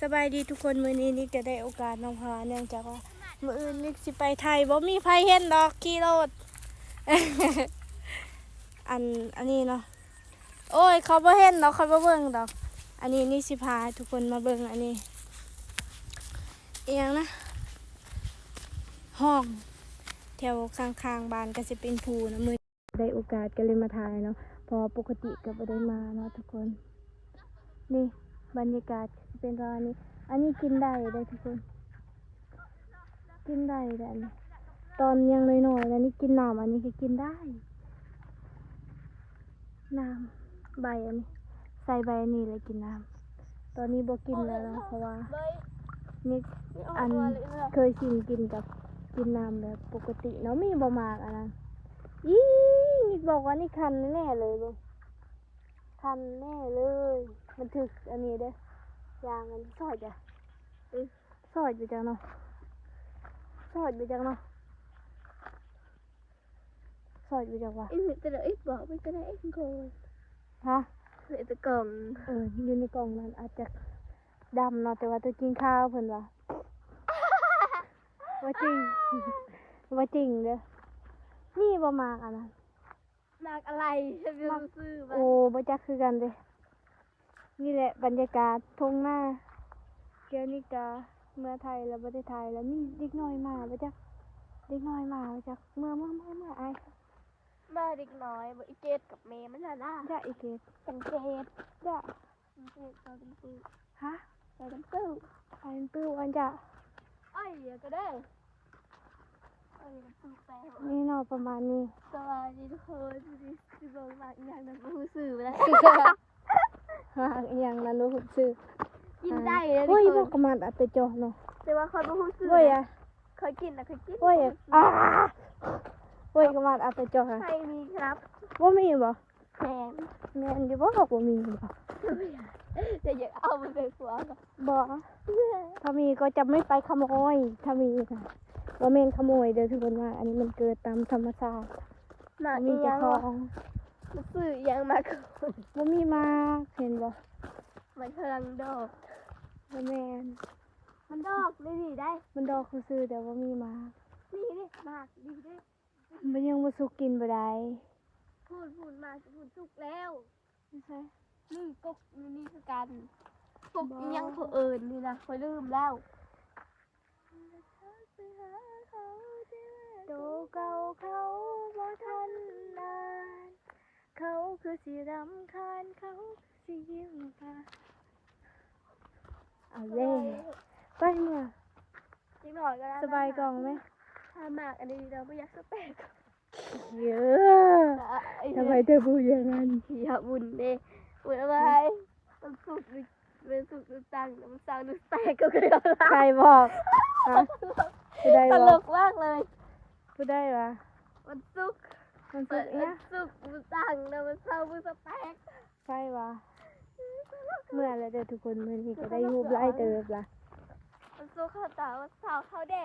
ສະບາຍດີທຸກຄົນ ມື້ນີ້ນິກກະໄດ້ໂອກາດເນາະ ເພາະວ່າເນື່ອງຈາກວ່າມື້ອື່ນນິກຊິໄປໄທ ບໍ່ມີໃຜເຫັນດອກຂີ່ລົດ ອັນ ອັນນີ້ເນາະ ໂອ້ຍ ເຂົາບໍ່ເຫັນດອກ ເຂົາບໍ່ເບິ່ງດອກ. ອັນນີ້ນິກຊິພາທຸກຄົນມາເບິ່ງ ອັນນີ້ ອີຫຍັງນະ ຫ້ອງແຖວຂ້າງໆບ້ານກະຊິເປັນພູນະ ມື້ ໄດ້ໂອກາດກະເລີຍມາຖ່າຍເນາະ ເພາະວ່າປົກກະຕິກະບໍ່ໄດ້ມາເນາະທຸກຄົນ. ນີ້ບັນຍາກາດຊິເປັນປະມານນີ້ ອັນນີ້ກິນໄດ້ເດີທຸກຄົນ ກິນໄດ້ເດີ ອັນນີ້ ຕອນຍັງນ້ອຍໆ ອັນນີ້ກິນນ້ຳ ອັນນີ້ກະກິນໄດ້ ນ້ຳໃບອັນນີ້ ໃສ່ໃບອັນນີ້ແລ້ວກິນນ້ຳ. ຕອນນີ້ບໍ່ກິນແລ້ວເນາະ ເພາະວ່ານິກ ອັນ ເຄີຍຊິນກິນກັບ ກິນນ້ຳແບບປົກກະຕິເນາະ. ມີບໍ່ໝາກອັນນັ້ນ ອີ ນິກບອກວ່ານີ້ຄັນແນ່ເລີຍເບິ່ງ ຄັນແນ່ເລີຍ. ມັນຖືກອັນນີ້ເດ້ ຢ່າງອັນ ຊອດ ອື ຊອດຢູ່ຈັກເນາະ ຊອດຢູ່ຈັກເນາະ. ຊອດຢູ່ຈັກວະ ເອີ ແຕ່ລະເອັດບອກໄປກໍໄດ້ ເອັດກ່ອງ ຮະ ເອັດແຕ່ກ່ອງ ເອີ ຢູ່ໃນກ່ອງນັ້ນອາດຈະດຳເນາະ ແຕ່ວ່າຕົວຈິງຂາວເພິ່ນວ່າ ບໍ່ຈິງ ບໍ່ຈິງເດີ. ມີບໍ່ໝາກອັນນັ້ນ ໝາກອະໄລ ໝາກ ຊື່ມັນ ໂອ້ ບໍ່ຈັກຄືກັນເດ້. ນີ້ແຫຼະບັນຍາກາດທົ່ງນາ ກ່ຽວນີ້ກະເມືອໄທແລ້ວ ບໍ່ໄດ້ຖ່າຍແລ້ວ. ມີເດັກນ້ອຍມາບໍ່ຈັກ ເດັກນ້ອຍມາບໍ່ຈັກ ເມືອ ເມືອ ເມືອ ເມືອ ອ້າຍ ມາເດັກນ້ອຍບໍ່ ອີເກດກັບແມ່ມັນຫັ້ນນະ ຈະ ອີເກດ ກັນເກດ ຈະ ກັນເກດ ກັນຕື້ ຮະ ກັນຕື້ ກັນຕື້ ອັນຈະ ເອີຍ ກະເດີ ເອີຍ ກັນຕື້ແປ ນີ້ເນາະ ປະມານນີ້. ສະບາຍດີທຸກຄົນ ຊິ ຊິເບິ່ງໝາກອີຫຍັງນັ້ນ ບໍ່ຮູ້ຊື່ນະ ໝາກອີຫຍັງນັ້ນບໍ່ຮູ້ຊື່ ກິນໄດ້ເດີ ໂອ້ຍ ທຸກຄົນ ບໍ່ກະມາດອັດຕະຈໍເນາະ ແຕ່ວ່າຂ້ອຍບໍ່ຮູ້ຊື່ ໂອ້ຍ ນະ ອາ ຂ້ອຍກິນນະ ຂ້ອຍກິນ ໂອ້ຍ ອາ ໂອ້ຍ ກະມາດອັດຕະຈໍຫັ້ນ ໃຜມີຄັບ ບໍ່ມີບໍ່? ແມ່ນ ແມ່ນຢູ່ບໍ່? ບໍ່ມີບໍ່? ຈະຢາກເອົາມັນໄປຜົວ ບໍ່ ຖ້າມີກໍຈະໄມ່ໄປຂະໂມຍ ຖ້າມີນະ ບໍ່ແມ່ນຂະໂມຍເດີທຸກຄົນ ວ່າອັນນີ້ມັນເກີດຕາມທຳມະຊາດ ໝາກ ບໍ່ມີເຈົ້າຂອງ ອີຫຍັງ ມັນຊື່ອີຫຍັງ ໝາກ ບໍ່ມີໝາກ ເຫັນບໍ່? ມັນກຳລັງດອກ ບໍ່ແມ່ນ ມັນດອກນີ້ໄດ໋ ມັນດອກຊື່ໆ ແຕ່ບໍ່ມີໝາກ ນີ້ເດ້ ໝາກນີ້ເດ້. ມັນຍັງບໍ່ສຸກກິນບໍ່ໄດ້ ພຸ້ນໆ ໝາກພຸ້ນສຸກແລ້ວ ຢູ່ໃສ? ນີ້ກົກຢູ່ນີ້ຄືກັນ ກົກອີຫຍັງເຂົາເອີ້ນນີ້ນະ ຂ້ອຍລືມແລ້ວ ໂຕເກົ່າເຂົາບໍ່ທັນອ່ານ ເຂົາຄືຊິລຳຄານ ເຂົາຄືຊິຍິ້ມປາກ ເອົາແລ້ວ ໄປເມືອ ຈັກໜ້ອຍກໍໄດ້ ສະບາຍກ່ອງແມະ ຖ້າໝາກອັນນີ້ເນາະ ບໍ່ຢາກສະແຕກ ເອີ ທຳໄມເທື່ອຜູ້ຢ່າງນັ້ນ ເຮັດບຸນເດ້ ບຸນເອົາໄວ້ ວັນສຸກ ວັນສຸກໜູຕັ້ງ ວັນເສົາໜູສະແຕກ ກໍຄື ໃຄບອກ ຮະ ຜູ້ໃດບອກ ຕະຫຼົກມາກເລີຍ ຜູ້ໃດວະ ວັນສຸກ ວັນສຸກອີຫຍັງ ວັນສຸກໜູຕັ້ງ ແລ້ວວັນເສົາໜູສະແຕກ ໃຄວະ ເມືອແລ້ວເດີທຸກຄົນ ມື້ນີ້ກໍໄດ້ຮູບຫຼາຍເຕີບລະ ວັນສຸກເຂົ້າຕາ ວັນເສົາເຂົ້າແດດ.